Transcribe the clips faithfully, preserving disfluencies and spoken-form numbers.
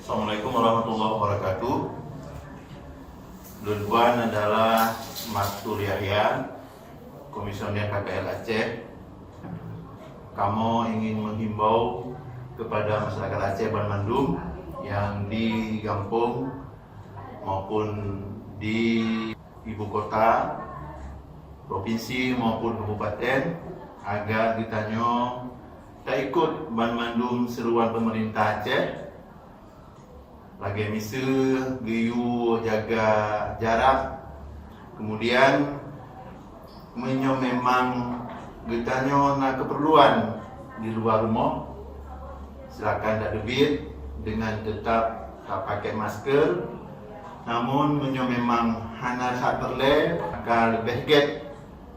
Assalamualaikum warahmatullahi wabarakatuh. Lôn tuan adalah Mastur Yahya, Komisioner K K L Aceh. Kamoe ingin menghimbau kepada masyarakat Aceh banmandum yang di gampông maupun di ibu kota, provinsi maupun kabupaten, agar geutanyoe taikot banmandum seruan pemerintah Aceh, lagée miseue geuyue jaga jarak. Kemudian, meunyoe memang geutanyoe na keupeurluan di luwa rumoh, silakan tateubiet dengan tetap tapakai masker. Namun, meunyoe memang hana that peureulée, maka leubeh gét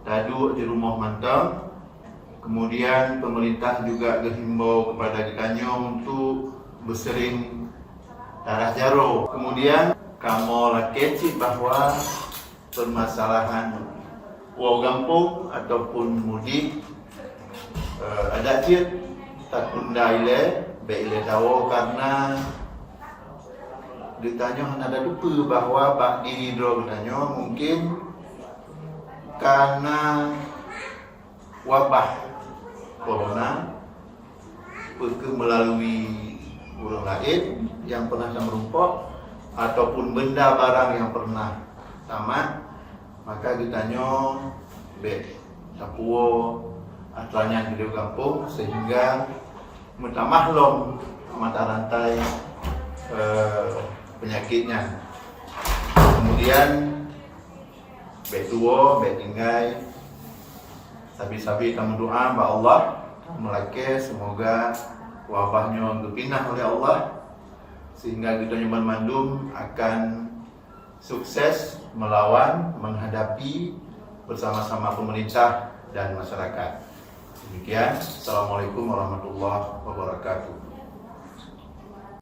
taduek di rumoh mantong. Kemudian, pemerintah juga geuhimbau kepada geutanyoe untuk beuseuring tarah jaroe. Kemudian, kamoe lakée cit bahwa permasalahan woe gampông ataupun mudik, eh, adak cit tatunda ilée, bék ilée tawoe, karena geutanyoe hana tateupeue bahwa bak diri droe geutanyoe mungkin kana wabah corona, peu kheueh melalui ureuëng laén nyang pernah tameurumpok ataupun benda barang nyang pernah tamat, maka geutanyoe bék tapuwoe atra nyan di gampông, sehingga meutamah lom mata rantai, eh, penyakit nyan. Kemudian, bék tuwoe, bék tinggai. Sabe-sabe tameudoa bak Allah, tameulakée semoga wabah nyoe geupinah oleh Allah, sehingga geutanyoe banmandum akan sukses melawan, menghadapi bersama-sama pemerintah dan masyarakat. Demikian, Assalamualaikum warahmatullahi wabarakatuh.